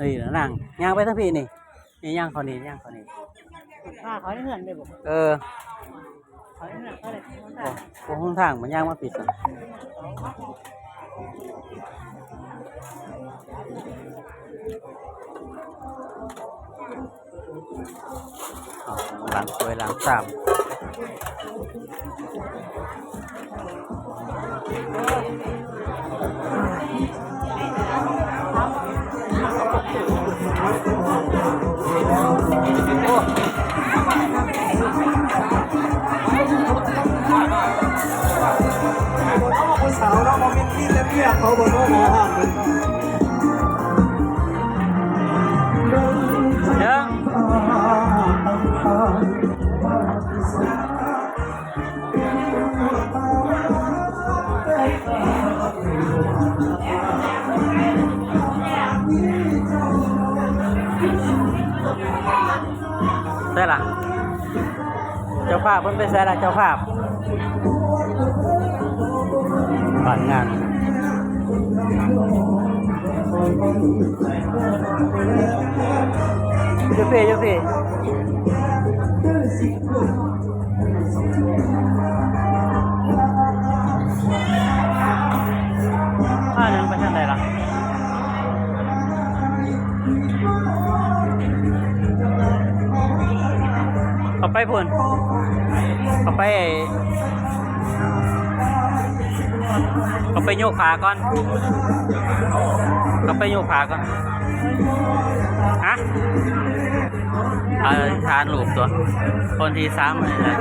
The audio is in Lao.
ນີ້ນາງ ຍ່າງໄປທາງພີ້ນີ້ ນີ້ຍ່າງເຂົ້ານີ້ ຍ່າງເຂົ້ານີ້ ພາເຂົາໃນເຮືອນໄດ້ບໍ່? ເອີ ເຂົາໃນເຮືອນເຂົາໄດ້ ໂອ້ ບໍ່ຮູ້ທາງ ມັນຍ່າງມາຜິດ ຫຼັງຖ້ວຍຫຼັງຊາມ. ຜູ້ສາວເນາະ ບໍ່ແມ່ນມີແຕ່ເມຍເຂົາບໍ່ເນາະ ໜ້າຮັກເລີຍ. ໃສລະ? ເຈົ້າພາບເພິ່ນໄປໃສລະ ເຈົ້າພາບ? ບ້ານງານ ຢູ່ພີ້ ຢູ່ພີ້ ພາຍັງໄປທາງໃດລະ? ເຂົ້າໄປພຸ້ນ ເຂົ້າໄປ ເຂົ້າໄປໂຍກຂາກ່ອນ ເຂົ້າໄປໂຍກຂາກ່ອນ ຮະ ອະທິຖານຮູບຕົວ ຄົນທີສາມນີ້ແຫຼະ.